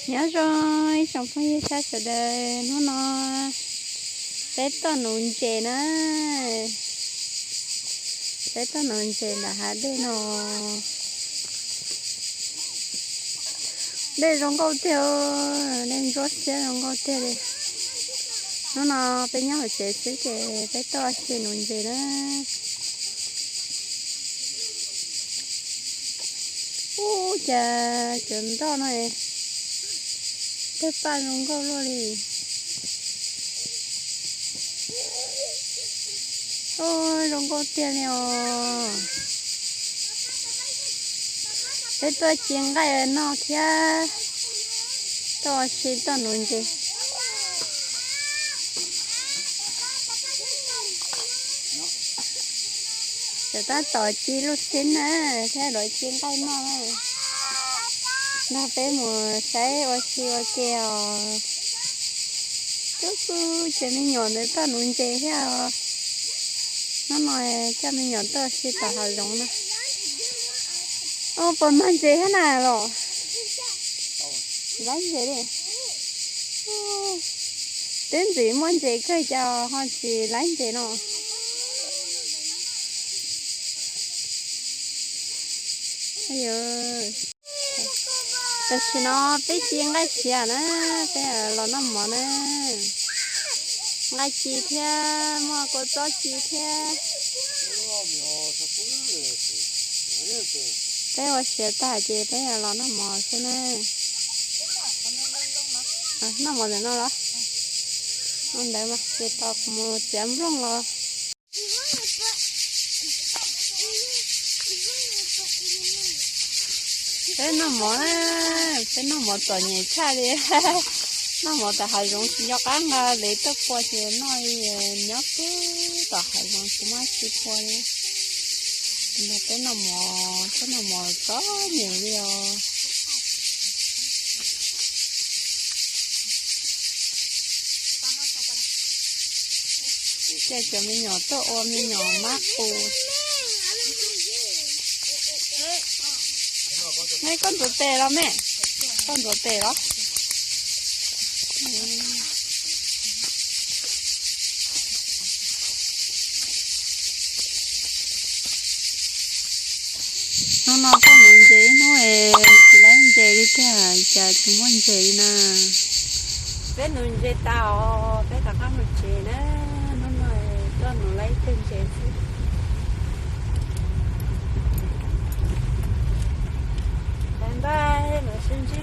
Nyob zoo ib tsoom phooj ywg sawv daws, hnub no peb tuaj nuv ntses na. Peb tuaj nuv ntses ntawm hav dej no. Dej zoo nkauj tiag, dej ntsuab xiab zoo nkauj tiag li. Hnub no peb nyob hauv tsev xwb ces peb tuaj ua si nuv ntses na. Ub, cas cov nroj no tej paj zoo nkauj luaj li. Ub, zoo nkauj tiag li os. Peb tuaj ci nqaij noj thiab tuaj ua si tuaj nuv ntses. Tseem tab tom ci lub xib na thiab lawv ci nqaij noj na. Nrog peb mus saib ua si ua ke os. Tub, cov me nyuam ntawd tuaj nuv ntses thiab os. Hnub no coj me nyuam tuaj ua si tom hav zoov na. Ub, puas mag ntses thiab na los? Laib ntses li. Twb ntxim muaj ntses kawg cas ho tsis laib ntses no. Tam sim no peb ci nqaij siav na, peb los noj mov na. Nqaij ci thiab muaj kua txob ci thiab. Peb ua siav tag ces peb los noj mov xwb na. Noj mov ntawm no los? Ntawd mas ces tos mus txiav nplooj los. Peb noj mov na, peb noj mov txom nyem tshaj li. Noj mov tom hav zoov tsis nco qab nqa lev tuaj pua ces noj li, nyob pem tom hav zoov tsis muaj tsi pua li. Nrog peb noj mov, peb noj mov txom nyem li os. Ces cov me nyuam tuaj ua me nyuam mab qus. Mej, koj ntxuav tes los mej? Koj ntxuav tes los? Hnub no tuaj nuv ntses ib hnub es tsis laib ntses li tiag, cas tsis muaj ntses li na. Peb nuv ntses tas os, peb rov qab mus tsev na. Hnub no tuaj nuv laib ib teg ntses xwb. Bye bye, mam sib ntsib.